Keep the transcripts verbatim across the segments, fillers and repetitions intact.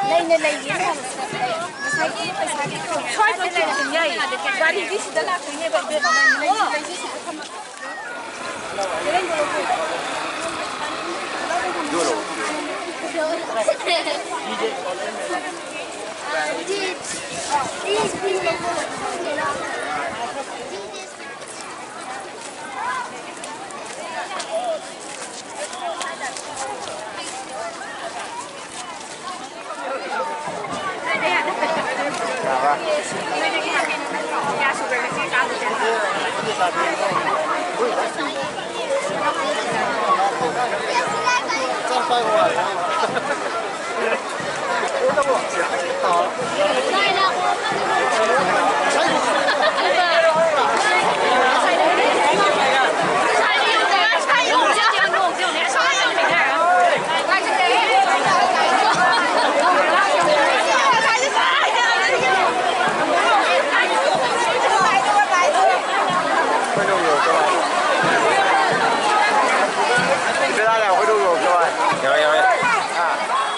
ꯂꯩꯅ ꯂꯩꯌꯦ꯫ ꯉꯁꯥꯏꯒꯤ ꯄꯩꯁꯥꯒꯤ ꯁ꯭ꯋꯥꯏꯗ ꯂꯩꯔꯛꯄ ꯌꯥꯏꯌꯦ꯫ ꯒꯥꯔꯤꯗꯤ ꯁꯤꯗ ꯂꯥꯛꯇꯣꯏꯅꯦꯕ, ꯏꯕꯦꯝꯃ꯫ ꯂꯩꯁꯤ, ꯂꯩꯁꯤ, ꯁꯤꯗ ꯊꯝꯃ꯫ ꯌꯥꯔꯦ, ꯌꯥꯔꯦ꯫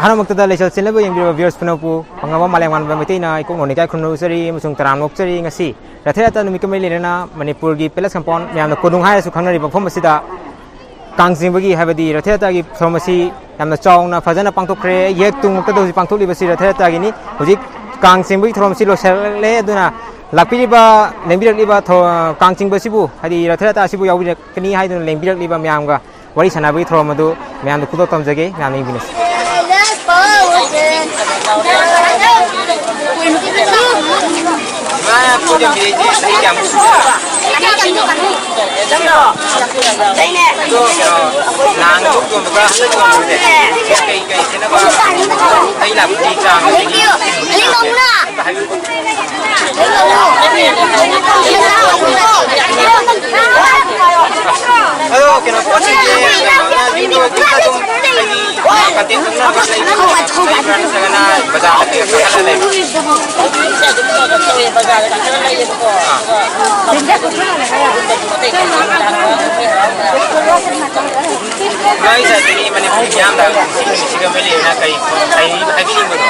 ꯑꯍꯥꯟꯕꯃꯛꯇꯗ ꯂꯩꯆꯜ ꯆꯦꯜꯂꯕ ꯌꯦꯡꯕꯤꯔꯕ viewers ꯄꯨꯝꯅꯃꯛꯄꯨ ꯐꯪꯉꯕ ꯃꯥꯂꯦꯝ ꯃꯥꯟꯕ ꯃꯩꯇꯩꯅ ꯏꯀꯣꯛ ꯅꯣꯟꯅ ꯏꯀꯥꯏ ꯈꯨꯝꯅꯖꯔꯤ ꯑꯃꯁꯨꯡ ꯇꯔꯥꯝꯅ ꯑꯣꯛꯆꯔꯤ꯫ ꯉꯁꯤ ꯔꯊ ꯌꯥꯇ꯭ꯔꯥ ꯅꯨꯃꯤꯠꯀ ꯃꯔꯤ ꯂꯩꯅꯅ ꯃꯅꯤꯄꯨꯔꯒꯤ palace compound, ꯃꯌꯥꯝꯅ ꯀꯣꯅꯨꯡ ꯍꯥꯏꯔꯁꯨ ꯈꯪꯅꯔꯤꯕ ꯃꯐꯝ ꯑꯁꯤꯗ ꯀꯥꯡ ꯆꯤꯡꯕꯒꯤ, ꯍꯥꯏꯕꯗꯤ ꯔꯊ ꯌꯥꯇ꯭ꯔꯥꯒꯤ ꯊꯧꯔꯝ ꯑꯁꯤ ꯌꯥꯝꯅ ꯆꯥꯎꯅ ꯐꯖꯅ ꯄꯥꯡꯊꯣꯛꯈ꯭ꯔꯦ꯫ ꯌꯦꯛ ꯇꯨꯡꯃꯛꯇꯗ ꯍꯧꯖꯤꯛ ꯄꯥꯡꯊꯣꯛꯂꯤꯕꯁꯤ ꯔꯊ ꯌꯥꯇ꯭ꯔꯥꯒꯤꯅꯤ꯫ ꯍꯧꯖꯤꯛ ꯀꯥꯡ ꯆꯤꯡꯕꯒꯤ ꯊꯧꯔꯝ ꯑꯁꯤ ꯂꯣꯏꯁꯤꯜꯂꯛꯂꯦ꯫ ꯑꯗꯨꯅ ꯂꯥꯛꯄꯤꯔꯤꯕ, ꯂꯦꯡꯕꯤꯔꯛꯂꯤꯕ ꯊꯧ-, ꯀꯥꯡ ꯆꯤꯡꯕꯁꯤꯕꯨ, ꯍꯥꯏꯗꯤ ꯔꯊ ꯌꯥꯇ꯭ꯔꯥ ꯑꯁꯤꯕꯨ ꯌꯥꯎꯕꯤꯔꯛꯀꯅꯤ ꯍꯥꯏꯗꯨꯅ ꯂꯦꯡꯕꯤꯔꯛꯂꯤꯕ ꯃꯌꯥꯝꯒ ꯋꯥꯔꯤ ꯁꯥꯟꯅꯕꯒꯤ ꯊꯧꯔꯝ ꯑꯗꯨ ꯃꯌꯥꯝꯗ ꯈꯨꯗꯣꯜ ꯇꯝꯖꯒꯦ꯫ ꯃꯌꯥꯝꯅ ꯌꯦꯡꯕꯤꯅꯁꯤ꯫ ꯑꯗꯣ ꯀꯩꯅꯣ, ꯄꯣꯠꯁꯤꯡꯁꯦ ꯀꯩꯅꯣꯅ ꯌꯨꯝꯗ ꯑꯗꯨꯝ ꯍꯥꯏꯗꯤ ꯀꯟꯇꯦꯛ ꯇꯧꯅꯕ ꯂꯩꯕ꯭ꯔꯥ ꯅꯠꯇ꯭ꯔꯒꯅ ꯕꯖꯥꯔꯗ ꯀꯩꯅꯣ ꯀꯥꯈꯠꯂ ꯂꯩꯕ꯭ꯔꯥ? ꯅꯣꯏ ꯁꯥꯏꯠꯇꯒꯤ ꯃꯅꯤꯄꯨꯔ ꯃꯤꯌꯥꯝꯅ ꯁꯤꯒ ꯃꯔꯤ ꯂꯩꯅꯅ ꯀꯔꯤ ꯍꯥꯏꯅꯤꯡꯕꯗꯣ?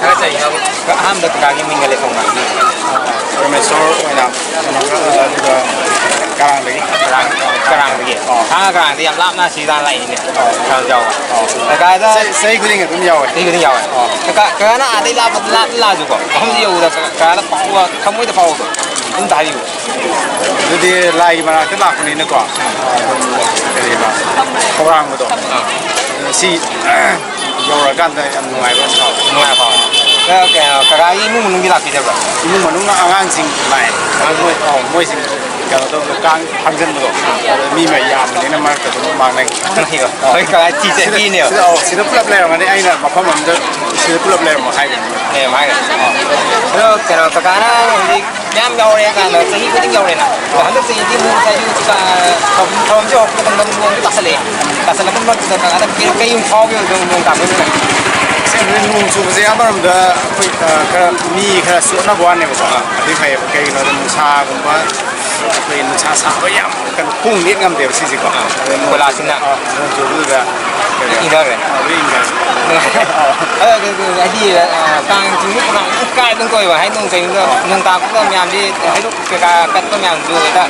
ꯈꯔ ꯆꯩꯅꯕ꯫ ꯑꯍꯥꯟꯕꯗ ꯀꯀꯥꯒꯤ ꯃꯤꯡꯒ ꯂꯩꯐꯝꯒ꯫ ꯄꯔꯃꯦꯁꯣꯔ ꯑꯣꯏꯅ ꯀꯩꯅꯣ ꯈꯔ, ꯑꯗꯨꯒ ꯀꯔꯥꯡꯗꯒꯤ꯫ ꯀꯔꯥꯡ, ꯀꯔꯥꯡꯗꯒꯤ꯫ ꯑꯣ꯫ ꯊꯥꯡꯒ ꯀꯔꯥꯡꯗꯒꯤ ꯌꯥꯝ ꯂꯥꯞꯅ ꯁꯤꯗ ꯂꯥꯛꯏꯅꯦ꯫ ꯑꯣ꯫ ꯀꯩꯅꯣ ꯌꯥꯎꯕ꯫ ꯑꯣ꯫ ꯀꯀꯥꯗ ꯆꯍꯤ, ꯆꯍꯤ ꯈꯨꯗꯤꯡꯒꯤ ꯑꯗꯨꯝ ꯌꯥꯎꯋꯦ꯫ ꯆꯍꯤ ꯈꯨꯗꯤꯡ ꯌꯥꯎꯋꯦ꯫ ꯑꯣ꯫ ꯀꯀꯥ, ꯀꯀꯥꯅ ꯑꯥꯗꯩ ꯂꯥꯞꯄ, ꯂꯥꯞꯅ ꯂꯥꯛꯑꯁꯨꯀꯣ, ꯃꯐꯝꯁꯤ ꯌꯧꯕꯗ ꯀꯀꯥꯗ ꯐꯥꯎꯕ, ꯊꯃꯣꯏꯗ ꯐꯥꯎꯕꯗꯣ ꯑꯗꯨꯝ ꯍꯥꯏꯕꯤꯌꯨ꯫ ꯑꯗꯨꯗꯤ ꯂꯥꯏꯒꯤ ꯃꯅꯥꯛꯇ ꯂꯥꯛꯄꯅꯤꯅꯀꯣ, ꯑꯗꯨꯝ ꯀꯔꯤꯕ, ꯈꯧꯔꯥꯡꯕꯗꯣ, ꯑꯥ꯫ ꯁꯤ ꯌꯧꯔꯀꯥꯟꯗ ꯌꯥꯝ ꯅꯨꯡꯉꯥꯏꯕ ꯑꯃ ꯐꯥꯎꯋꯦ꯫ ꯅꯨꯡꯉꯥꯏꯕ ꯐꯥꯎꯋꯦ꯫ ꯀ-, ꯀ-, ꯀꯀꯥꯒꯤ ꯏꯃꯨꯡ ꯃꯅꯨꯡꯒꯤ ꯂꯥꯛꯄꯤꯗꯕ꯭ꯔꯥ? ꯏꯃꯨꯡ ꯃꯅꯨꯡ ꯑꯉꯥꯡꯁꯤꯡ ꯂꯥꯛꯑꯦ꯫ ꯑꯗꯨ ꯃꯣꯏ, ꯑꯣ, ꯃꯣꯏꯁꯤꯡ ꯀꯩꯅꯣ ꯇꯧꯕꯗꯣ, ꯀꯥꯡ ꯐꯝꯖꯟꯕꯗꯣ, ꯑꯗꯣ ꯃꯤ ꯃꯌꯥꯝ ꯌꯥꯝꯕꯅꯤꯅ ꯃꯔꯛꯇ ꯑꯗꯨꯝ ꯃꯥꯡꯅꯩ꯫ ꯈꯪꯉꯤꯕ? ꯍꯣꯏ, ꯀꯀꯥ ꯊꯤ ꯁꯤꯗ, ꯆꯠꯈꯤꯅꯦꯕ꯫ ꯁꯤꯗ, ꯑꯧ, ꯁꯤꯗ ꯄꯨꯂꯞ ꯂꯩꯔꯝꯒꯅꯤ, ꯑꯩꯅ ꯃꯐꯝ ꯑꯃꯗ ꯁꯤꯗ ꯄꯨꯂꯞ ꯂꯩꯔꯝꯃꯣ ꯍꯥꯏꯒꯅꯤ꯫ ꯂꯩꯔꯝꯃꯣ ꯍꯥꯏꯒꯅꯤ꯫ ꯑꯗꯣ ꯀꯩꯅꯣ, ꯀꯀꯥꯅ ꯍꯧꯖꯤꯛ ꯃꯌꯥꯝ ꯌꯥꯎꯔꯦ ꯀꯥꯏꯅ ꯆꯍꯤ ꯈꯨꯗꯤꯡ ꯌꯥꯎꯔꯦꯅ꯫ ꯑꯗꯣ ꯍꯟꯗꯛ ꯆꯍꯤꯗꯤ ꯑꯃꯨꯛ ꯉꯁꯥꯏꯒꯤ ꯍꯧꯖꯤꯛ, ꯑ, ꯊꯧꯔꯝ-, ꯊꯧꯔꯝꯁꯦ ꯍꯧꯔꯛꯄ ꯃꯇꯝꯗ ꯅꯣꯡꯁꯨ ꯇꯥꯁꯜꯂꯛꯑꯦ꯫ ꯇꯥꯁꯜꯂꯛꯄ ꯃꯔꯛꯇꯨꯗ ꯀꯀꯥꯗ ꯀꯩ-, ꯀꯩ ꯑꯃꯨꯛ ꯐꯥꯎꯒꯦ ꯍꯧꯖꯤꯛ ꯅꯣꯡ ꯇꯥꯕꯒꯤ ꯃꯇꯝꯗ? ꯑꯁ, ꯅꯣꯡ ꯆꯨꯕꯁꯦ ꯑꯃꯔꯣꯝꯗ ꯑꯩꯈꯣꯏ, ꯑ, ꯈꯔ ꯃꯤ ꯈꯔ ꯆꯣꯠꯅꯕ ꯋꯥꯅꯦꯕꯀꯣ꯫ ꯑꯗꯨꯗꯤ ꯐꯩꯌꯦꯕ꯫ ꯀꯩꯒꯤꯅꯣꯗ ꯅꯨꯡꯁꯥꯒꯨꯝꯕ, ꯑꯩꯈꯣꯏ ꯅꯨꯡꯁꯥ ꯁꯥꯕ ꯌꯥꯝ ꯀꯩꯅꯣ ꯈꯣꯡ ꯅꯦꯠ ꯉꯝꯗꯦꯕ ꯁꯤꯁꯦꯀꯣ꯫ ꯑꯥ꯫ ꯑꯗꯩ ꯅꯣꯡ ꯀꯣꯏꯂꯥꯁꯁꯤꯅ ꯆꯨꯕꯗ, ꯑꯥ, ꯅꯣꯡ ꯆꯨꯕꯗꯨꯗ ꯀꯩꯅꯣ, ꯏꯪꯊꯈ꯭ꯔꯦ꯫ ꯑꯥ, ꯂꯣꯏ ꯏꯪꯊꯔꯦ꯫ ꯑꯗꯣ, ꯑꯗꯣ, ꯍꯥꯏꯗꯤ, ꯑ, ꯀꯥꯡ ꯆꯤꯡꯕ ꯄ꯭ꯔꯣꯒ꯭ꯔꯥꯝ ꯂꯣꯏ ꯀꯥꯏ ꯑꯗꯨꯝ ꯇꯧꯋꯦꯕ꯫ ꯍꯥꯏꯗꯤ ꯅꯣꯡ ꯆꯨꯕꯗ, ꯅꯣꯡ ꯇꯥꯔꯛꯄꯗ ꯃꯌꯥꯝꯗꯤ ꯍꯩꯔꯨꯛ ꯀꯩꯀꯥ ꯀꯠꯄ ꯃꯌꯥꯝꯗꯨ ꯍꯦꯛꯇ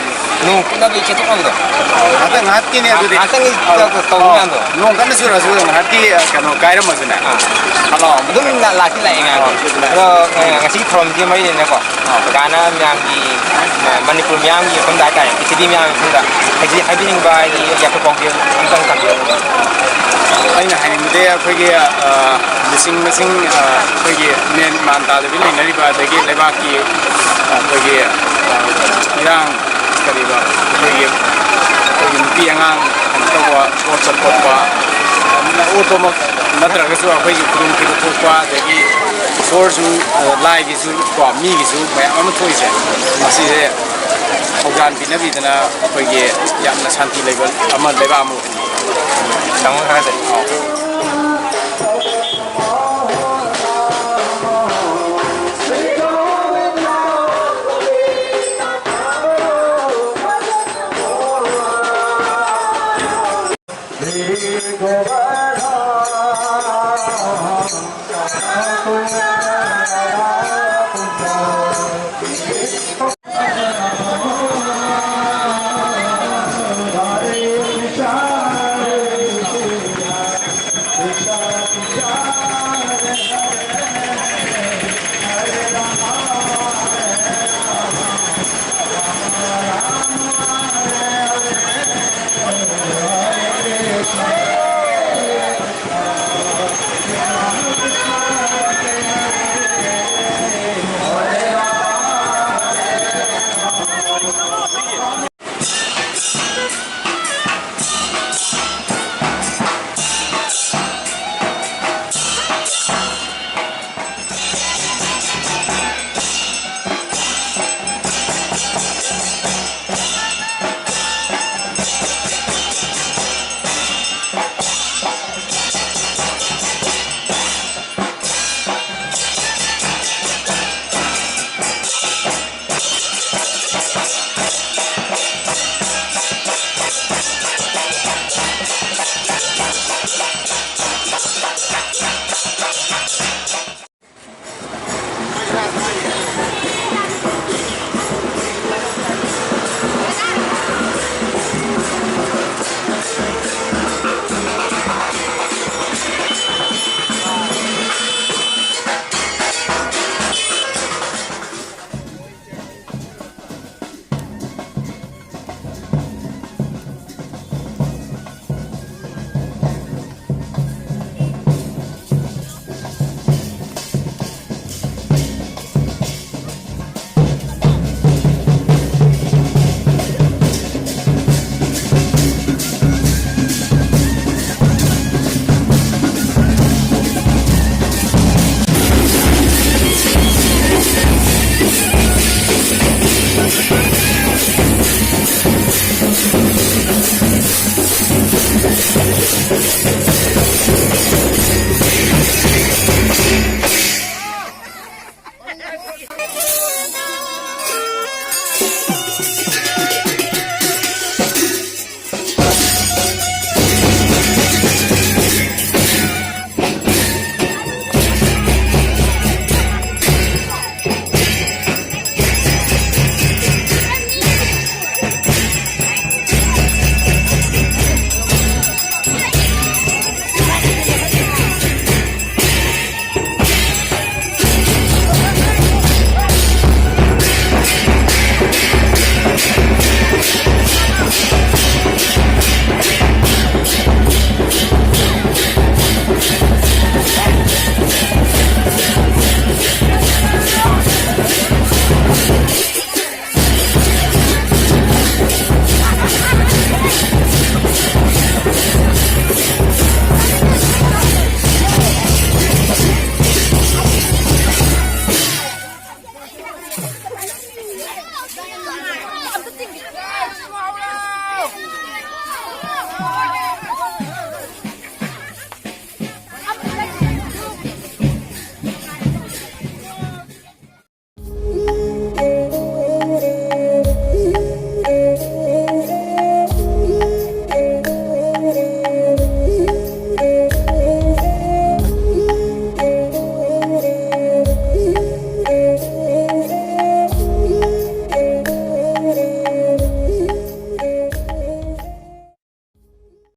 ꯅꯣꯡ ꯀꯨꯞꯅꯕꯒꯤ ꯆꯦꯟꯊꯣꯛꯅꯕꯗꯣ꯫ ꯉꯥꯏꯍꯥꯛꯇꯪ, ꯉꯥꯏꯍꯥꯛꯀꯤꯅꯦ ꯑꯗꯨꯗꯤ꯫ ꯉꯥꯏꯍꯥꯛꯇꯪꯒꯤ ꯑꯧ, ꯇꯧꯕ ꯑꯧ꯫ ꯃꯌꯥꯝꯗꯣ꯫ ꯅꯣꯡ ꯀꯟꯅ ꯆꯨꯔꯁꯨ ꯉꯥꯏꯍꯥꯛꯀꯤ, ꯑ, ꯀꯩꯅꯣ ꯀꯥꯏꯔꯝꯃꯁꯨꯅꯦ꯫ ꯑꯥ꯫ ꯍꯜꯂꯣ꯫ ꯑꯗꯨꯝ ꯂꯥ-, ꯂꯥꯛꯇꯤ ꯂꯥꯛꯑꯦ ꯃꯌꯥꯝꯗꯣ꯫ ꯑꯧ, ꯑꯗꯨꯗꯤ ꯂꯥꯛꯑꯦ꯫ ꯑꯗꯣ, ꯑ, ꯉꯁꯤꯒꯤ ꯊꯧꯔꯝꯁꯤꯒꯤ ꯃꯔꯤ ꯂꯩꯅꯀꯣ, ꯑꯧ꯫ ꯀꯀꯥꯅ ꯃꯌꯥꯝꯒꯤ, ꯑ, ꯃꯅꯤꯄꯨꯔ ꯃꯤꯌꯥꯝꯒꯤ ꯃꯐꯝꯗ ꯍꯥꯏꯇꯥꯔꯦ, ꯄ꯭ꯔꯤꯊꯤꯕꯤ ꯃꯤꯌꯥꯝꯒꯤ ꯃꯐꯝꯗ ꯍꯥꯏꯗꯤ ꯍꯥꯏꯕꯤꯅꯤꯡꯕ ꯍꯥꯏꯗꯤ ꯌꯥꯏꯐ ꯄꯥꯎꯖꯦꯜ ꯑꯝꯇꯪ ꯊꯝꯕꯤꯔꯝꯃꯨ꯫ ꯑꯩꯅ ꯍꯥꯏꯅꯤꯡꯕꯗꯤ ꯑꯩꯈꯣꯏꯒꯤ, ꯑ, ꯂꯤꯁꯤꯡ ꯃꯁꯤꯡ, ꯑ, ꯑꯩꯈꯣꯏꯒꯤ ꯃꯦꯟ ꯃꯥꯟ ꯇꯥꯗꯕꯤ ꯂꯩꯅꯔꯤꯕ ꯑꯗꯒꯤ ꯂꯩꯕꯥꯛꯀꯤ, ꯑ, ꯑꯩꯈꯣꯏꯒꯤ, ꯑ, ꯏꯔꯥꯡ ꯀꯔꯤꯕ, ꯑꯩꯈꯣꯏꯒꯤ, ꯑꯩꯈꯣꯏꯒꯤ ꯅꯨꯄꯤ ꯑꯉꯥꯡ ꯀꯩꯅꯣ ꯇꯧꯕ, ꯑꯣꯠꯄ ꯈꯣꯠꯄ, ꯑꯣꯠꯄꯃꯛ ꯅꯠꯇ꯭ꯔꯒꯁꯨ ꯑꯩꯈꯣꯏꯒꯤ ꯈꯨꯗꯣꯡꯊꯤꯕ ꯊꯣꯛꯄ, ꯑꯗꯒꯤ ꯏꯁꯣꯔꯁꯨ, ꯑ, ꯂꯥꯏꯒꯤꯁꯨ ꯀꯣ, ꯃꯤꯒꯤꯁꯨ ꯃꯌꯥꯝ ꯑꯃ ꯊꯣꯛꯏꯁꯦ, ꯃꯁꯤꯁꯦ ꯊꯧꯖꯥꯟ ꯄꯤꯅꯕꯤꯗꯅ ꯑꯩꯈꯣꯏꯒꯤ ꯌꯥꯝꯅ ꯁꯥꯟꯇꯤ ꯂꯩꯕ ꯑꯃ, ꯂꯩꯕꯥꯛ ꯑꯃ ꯑꯣꯏꯍꯟꯕꯤꯌꯨ꯫ ꯇꯥꯃꯣ ꯊꯥꯒꯠꯆꯔꯤ꯫